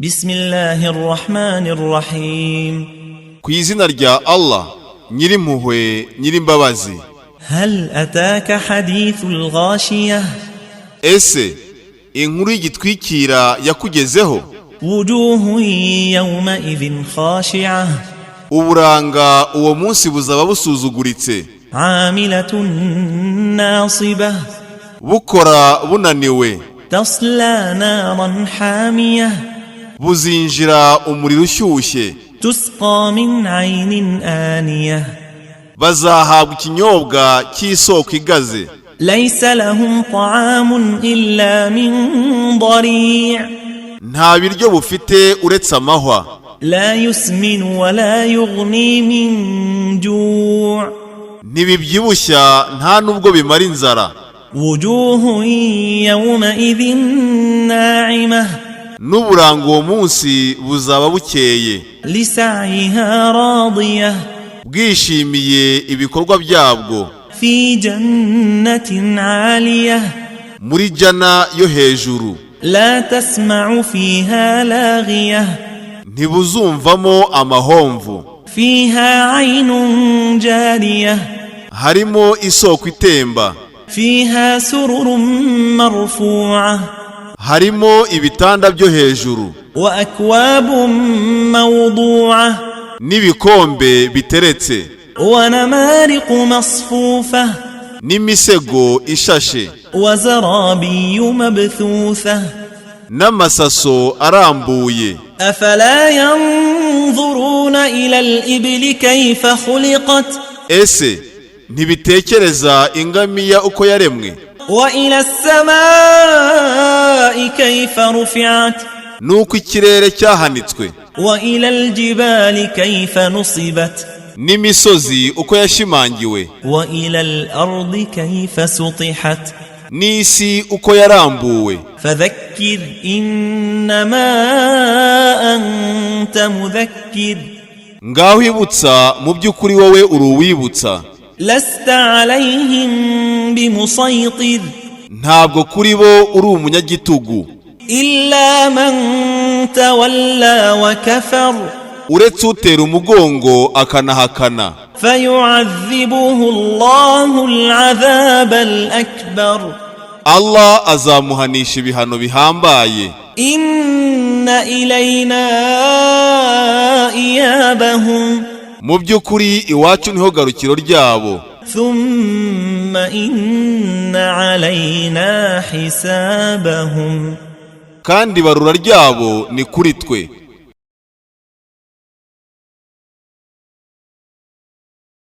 بسم الله الرحمن الرحيم. Ku izina rya Allah, Nyirimpuhwe, Nyirimbabazi. هل أتاك حديث الغاشية؟ Ese inkuru y'igitwikira yakugezeho? وجوه يومئذ خاشعة. Uburanga uwo munsi buzaba busuzuguritse. عاملة ناصبة. Bukora bunaniwe. تصلى نارا حامية. Buzinjira umuriro ushyushye. تسقى من عين آنية. Bazahabwa ikinyobwa cy'isoko igaze. ليس لهم طعام إلا من ضريع. Nta biryo bufite uretse amahwa. لا يسمن ولا يغني من جوع. Ntibibyibushya, nta nubwo bimara inzara. وجوه يومئذ ناعمة. N'uburanga uwo munsi buzaba bukeye. لسعيها راضية. Bwishimiye ibikorwa byabwo. في جنة عالية. Muri jana yo hejuru. لا تسمع فيها لاغية. Ntibuzumvamo amahomvu. فيها عين جارية. Harimo isoko itemba. فيها سرر مرفوعة. Harimo ibitanda byo hejuru. وأكواب موضوعة. N'ibikombe biteretse. ونمارق مصفوفة. N'imisego ishashe. وزرابي مبثوثة. N'amasaso arambuye. أفلا ينظرون إلى الإبل كيف خلقت؟ Ese ntibitekereza ingamiya uko yaremwe? وإلى السماء كيف رفعت؟ N'uko ikirere cyahanitswe. وإلى الجبال كيف نصبت؟ N'imisozi uko yashimangiwe. وإلى الأرض كيف سطحت؟ N'isi uko yarambuwe. فذكر إنما أنت مذكر. Ngaho ibutsa, mu by'ukuri wowe uri uwibutsa. لست عليهم بمسيطر. Ntabwo kuri bo uri umunyagitugu. إلا من تولى وكفر. Uretse utera umugongo akanahakana. فيعذبه الله العذاب الأكبر. Allah azamuhanisha ibihano bihambaye. إن إلينا إيابهم. Mu by'ukuri iwacu niho garukiro ryabo. ثم إن علينا حسابهم. Kandi ibarura ryabo ni kuri twe.